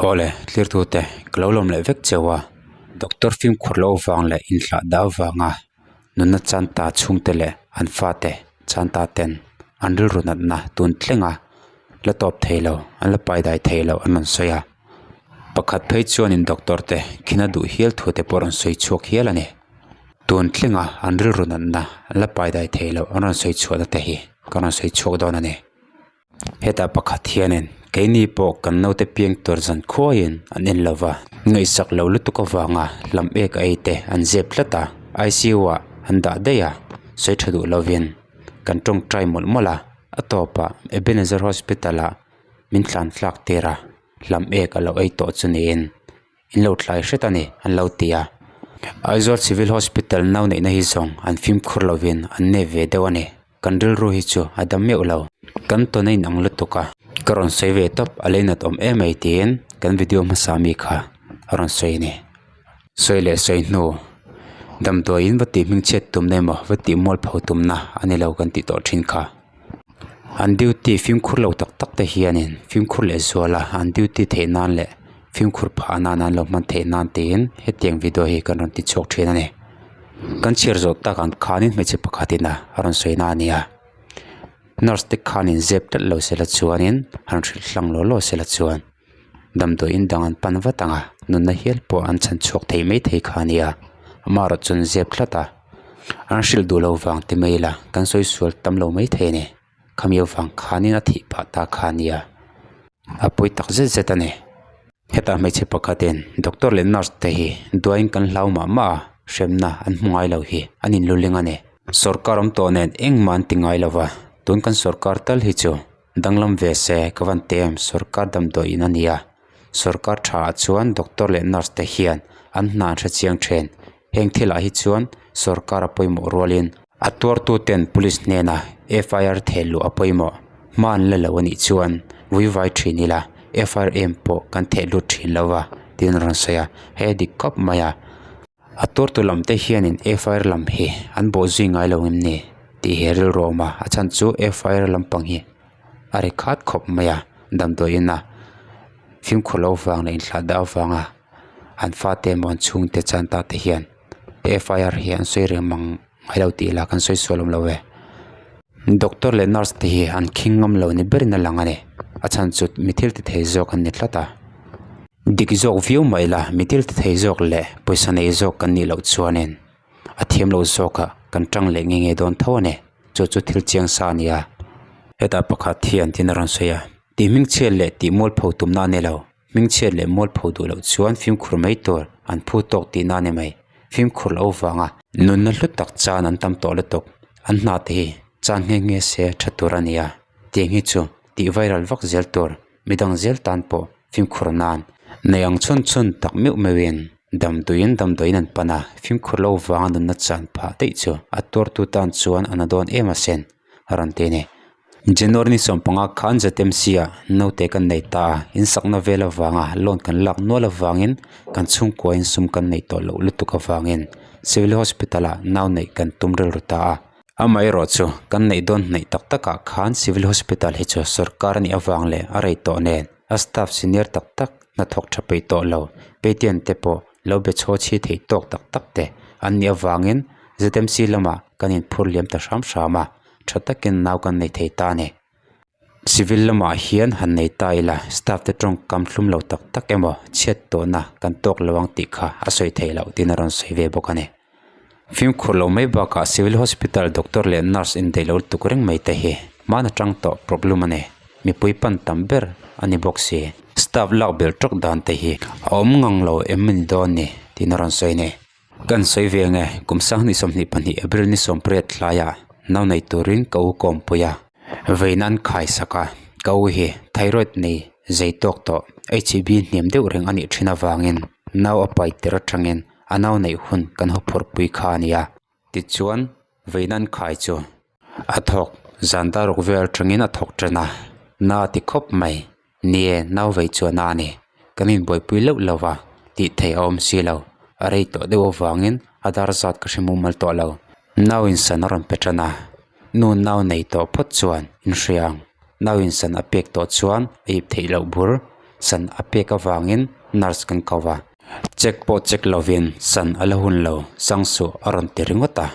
Awle, tlirtute, ka lo lawm leh vek cheu a, doctor fimkhur loh avang leh inhlah dah avanga nunna chanta chhungte leh an fate chanta ten an rilru natna tun thleng a la tawp thei lo, an la paidai thei lo an rawn sawi a. Pakhat phei chuanin doctor te khina duh hial thu te pawh a rawn sawi chhuak hial a ni. Tun thleng a an rilru natna an la paidai thei lo an rawn sawi chhuahna te hi ka rawn sawi chhuak dawn a ni. Hetah pakhat hianin keini pawh kan naute piang tur zan khuaiin an en lova, ngaihsak lo lutuk avanga lam ek a ei te an zep tlat a, I_C_U ah an dah daih a, sawi tha duh lovin kan tawngtai mawlh mawlh a, a tawpah Ebenezer Hospital ah min tlan tlak tir a, lam ek a lo ei tawh chu niin. In lo tlai hret a ni an lo ti a. Aizawl Civil Hospital nau neihna hi zawng an fimkhur lovin an nep ve deuh a ni. Kan rilru hi chu a dam meuh lo. Kan tawn a inang lutuk a. Ka rawn sawi ve tawp a leinat awm em mai tiin kan video hmasa mi kha a rawn sawi a ni. Sawi leh sawi hnu damdawiin va tih hmingchhiat tumna emaw va tih mualpho tumna a ni lo kan tih tawh thin kha. An duty fimkhur lo tak tak te hianin fimkhur leh zuala an duty theih nan leh fimkhur phah nan an lo hman theih nan tiin hetiang video hi kan rawn ti chhuak thin a ni. Kan chhiar zawh tak ang khanin hmeichhe pakhatin a rawn sawi na a ni a, nurse te khanin zep tlat lo sela chuanin han hrilh hlang law law sela chuan damdawiin dang an pan vat ang a, nunna hial pawh an chhan chhuak thei maithei kha a nia, amaherawh chuan zep tlat a, an hrilh duh lo vang ti mai ila kan sawi sual tam lo maithei a ni, khami avang khanin a thih phah ta kha a nia, a pawi tak zet zet a ni. Hetah hmeichhe pakhatin doctor leh nurse te hi duain kan hlau mah mah a, hremna an hmu ngai lo hi an inluling a ni. Sorkar awm tawh nen engmah an ti ngai lo va, tun kan sorkar tal hi chu Danglam ve se ka van ti em sorkar damdawi in a ni a, sorkar tha ah chuan doctor leh nurse te hian an hna an hre chiang thin, heng thil ah hi chuan sorkar a pawimawh rualin a tuartu ten police hnena F I R theh luh a pawimawh, hma an la lo a nih chuan vui vai thin ila F I R em pawh kan theh lut thin lo va tiin a rawn sawi a, hei a dik khawp mai a. A tuartu lam te hianin F I R lam hi an bawh zui ngai lo em ni tih hi rilru a awm a, a chhan chu F I R lampang hi a ri khat khawp mai a, damdawiin a fimkhur loh vang leh inthlah dah avanga an fate emaw an chhungte chan ta te hian F I R hi an sawi reng mang ngai lo tih lah kan sawi sual awm lo e. Doctor leh nurse te hi an khing ngam lo ni berin a lang a ni, a chhan chu mi thil ti thei zawk an ni tlat a. Dik zawk viau mai la mi thil ti thei zawk leh pawisa nei zawk kan nih loh chuanin a thiam loh zawkah kan tang leh nge nge dawn tho a ni, chu chu thil chiang sa a ni a. Hetah pakhat hian tin a rawn sawi a, tih hmingchhiat leh tih mualpho tumna a ni lo. Hmingchhiat leh mualpho duh loh chuan fimkhur mai tur an phu tawk tihna a ni mai. Fimkhur loh avanga nunna hlu tak chan an tam tawh lutuk. An hna te hi chan nghe nghe se tha tur a ni a, tiang hi chu tih viral vak zel tur midang zel tan pawh fimkhur nan nei ang chhun chhun tak meuh meuhin damdawiin damdawiin an pan a, fimkhur loh avanga nunna chan phah daih chu a tuartu tan chuan a na dawn em asin a rawn ti a ni. January ni 15 khan Z_M_C ah naute kan nei ta a, in sakna vel avanga loan kan lak nual avangin kan chhungkua in sum kan neih tawh loh lutuk avangin Civil Hospital ah nau neih kan tum rilru ta a. Amaherawh chu kan neih dawn hnaih tak tak ah khan Civil Hospital hi chu sorkar a nih avang leh a rei tawh nen a staff senior tak tak hnathawk tha peih tawh lo patient te pawh lo be chhaw chhi theih tawk tak tak te an nih avangin Z_M_C lamah kan inphur liam ta hram hram a. Tha takin nau kan nei thei ta a ni. Civil lamah hian han nei ta ila staff te tawngkam hlum lo tak tak emaw chhiat tawhna kan tawk lo ang tih kha a sawi theih loh tiin a rawn sawi ve bawk a ni. Fimkhur lo mai bakah civil hospital doctor leh nurse indaih lo tuk reng mai te hi hman atang tawh problem a ni. Mipui pan tam ber a ni bawk si. Staff lak belh tawk dan te hi a awm ngang lo em a ni dawn ni tiin a rawn sawi a ni. Kan sawi ve nge, kum 2022 April ni 18 tlaiah nau nei turin ka u kawmpui a, vein an khai sak a, ka u hi thyroid nei zei tawk tawh H_B hniam deuh reng a nih thin avangin nau a pai tir atangin a nau neih hun kan haw phurhpui kha a ni a. Tichuan, vein an khai chu a thawk zan daruk vel atangin a thawk tan a, na a ti khawp mai. Nie, nau vei chuan a ni. Kan inbuaipui loh lo va, tih theih a awm si lo. A rei tawh deuh avangin a dar zat ka hre mumal tawh lo. Nau insan a rawn pe tan a, nu nau nei tawh phawt chuan inhria ang. Nau insan a pek tawh chuan a ip theih loh bur. San a pek avangin nurse kan ko a. Check pawh check lovin san a la hun lo, sang suh a rawn ti ringawt a.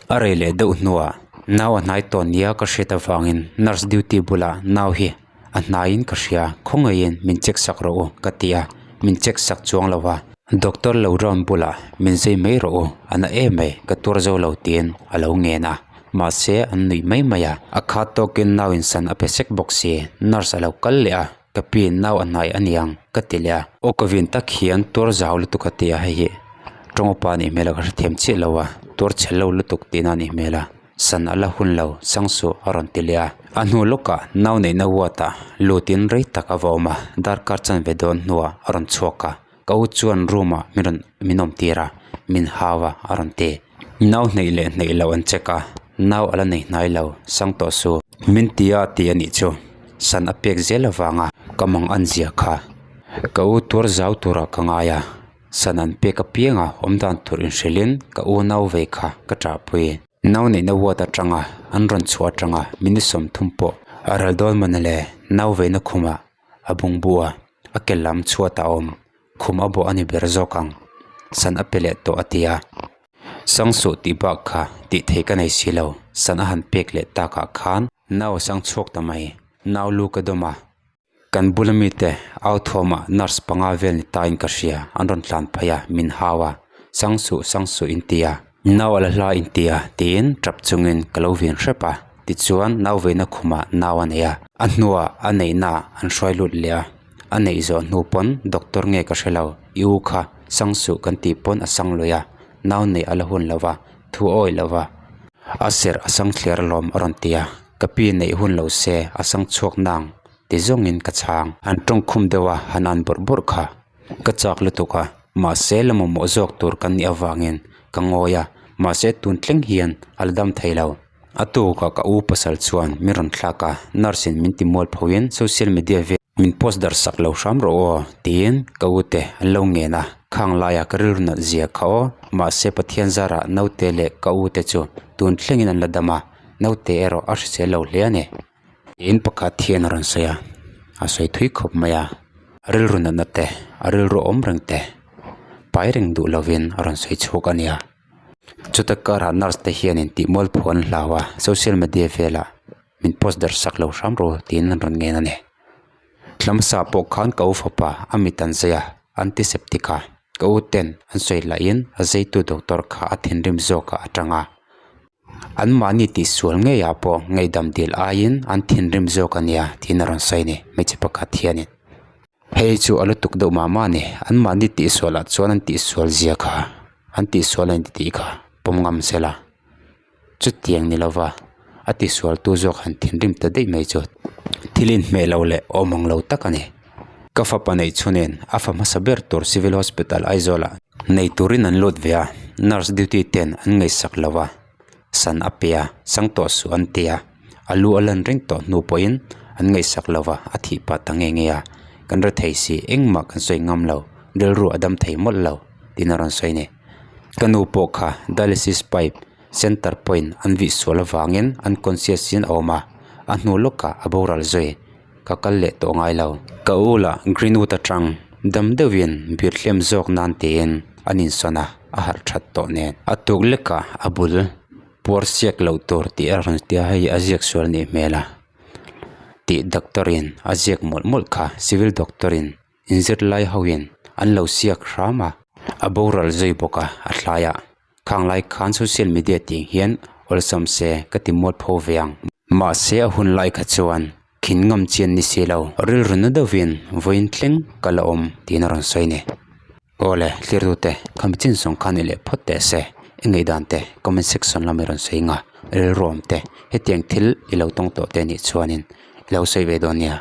A rei leh deuh hnuah nau a hnai tawh nia ka hriat avangin nurse duty bulah nau hi a hnaiin ka hria, khawngaihin min check sak rawh u ka ti a, min check sak chuang lo a. Doctor lo round bulah min zai mai rawh u, a na em mai, ka tuar zo lo tiin a lo ngen a, mahse an nuih mai mai a. A khat tawkin nau in san a pe sek bawk si, nurse a lo kal leh a. Ka pi nau a hnai a niang ka ti leh a. Aw ka vin tak hian tuar zau lutuk a ti a hei hi tawng upa nih hmel a ka hrethiam chiah lo a tuar chhe lo lutuk tihna a nih hmel a san a la hun lo sang suh a rawn ti leh a. A hnu lawkah nau neihna ward ah lutin rei tak a va awm a darkar chanve dawn hnuah a rawn chhuak a ka u chuan room ah min rawn min awm tir a min hau a a rawn ti. Nau hneih leh hneih loh an check a nau a la nei hnai lo sang tawh su. Min ti a ti a nih chu. San a pek zel avanga ka mang an zia kha. Ka u tuar zau turah ka ngai a, san an pek apianga awm dan tur inhrilhin ka u nau vei kha ka ṭahpui. Nau neihna ward atanga an rawn chhuah atanga minute 30 pawh a ral dawn mawn le, nau veina khumah a bungbu a, a ke lam chhuat a awm. Khum a bawh a ni ber zawk ang, san a pe leh tawh a ti a. Sangsuh tih bak kha tih theih ka nei si lo, san a han pek leh takah khan. Nau a sang chhuak ta mai, nau lu ka dawm a. Kan bula mite au thuamah nurse panga vel ni tain ka hria, an rawn tlan phei a, min hau a, sang suh sang suh in ti a. Nau a la hla in ti a, tiin tap chungin ka lo vin hrep a, tichuan nau veina khumah nau a nei a. A hnuah a neihnaah an hruai lut leh a, a neih zawh hnu pawn doctor nge ka hre lo, i u kha sang suh kan tih pawn a sang lui a, nau neih a la hun lo va, thu a awih lo va. A serh a sang thliar alawm a rawn ti a, ka pi neih hun lo se a sang chhuak nang ti zawngin ka chhang. Han tawng khum deuh a, han an bawrh bawrh kha ka chak lutuk a, mahse la mamawh zawk tur kan nih avangin ka ngawi a, mahse tun thleng hian a la dam thei lo. A tukah ka u pasal chuan min rawn thlak a, nurse in min ti mual phoin social media vel min post darh sak lo hram rawh aw tiin ka u te an lo ngen a, khang laia ka rilru nalh zia kha aw, mahse Pathian zarah naute leh ka u te chu tun thlengin an la dam a, naute erawh a hrisel lo hle a ni. Tiin pakhat hian a rawn sawi a, a sawi thui khawp mai a, a rilru natna te a rilru awm reng te pai reng duh lovin a rawn sawi chhuak a nia. Chuta karah nurse te hianin tih mual phuh an hlau a, social media velah min post darh sak lo hram ru tiin an rawn ngen a ni. Thlamsa pawh khan ka u fapa a mit an zai a, antiseptic a, ka u ten an sawi lahin a zeitu doctor kha a thinrim zawk ah a tang a. Anmahni tihsual ngeiah pawh ngaihdam dil aiin an thinrim zawk a nia tiin a rawn sawi a ni hmeichhe pakhat hianin. Hei chu a lutuk deuh mah mah a ni. Anmahni tihsualah chuan an tihsual zia kha, an tihsual a ni tih kha pawm ngam se la. Chutiang ni lova a tihsualtu zawk han thinrim ta daih mai chu thil inhmeh lo leh awm ang lo tak a ni. Ka fapa neih chhunin a fa hmasa ber tur Civil Hospital Aizawlah nei turin an lut ve a, nurse duty ten an ngaihsak lo a. San a pe a, sang tawh suh an ti a, a lu a lan reng tawh hnu pawhin an ngaihsak lo va, a thih pah ta nge nge a, kan re thei si, engmah kan sawi ngam lo, rilru a dam thei mawlh lo, tiin a rawn sawi a ni. Ka nu pawh kha dialysis pipe center point an vih sual avangin unconscious in a awm a, a hnu lawkah a boral zui. Ka kal leh tawh ngai lo. Ka u lah Greenwood atang dam deuhin bir hlem zawk nan tiin an insawn a, a harh that tawh nen. A tuk lekah a bul puar siak loh tur tih a rawn tia hei a ziak sual nih hmel a tih doctor in a ziak mawlh mawlh kha civil doctor in inzirlai ho in an lo siak hram a, a boral zui bawk a a tlaiah. Khang lai khan social media tih hian awlsam se ka ti mual pho ve ang. Mahse a hun lai kha chuan khin ngam chian ni si lo. Rilru na deuhin vawiin thleng ka la awm tiin a rawn sawi ni. Aw le, thlir-tute, khami chin zawng khan i leh phawt teh se. I ngaihdan te comment section lamah i rawn sawi nga, rilru awm te, hetiang thil i lo tawng tawh te nih chuanin i lo sawi ve dawn nia.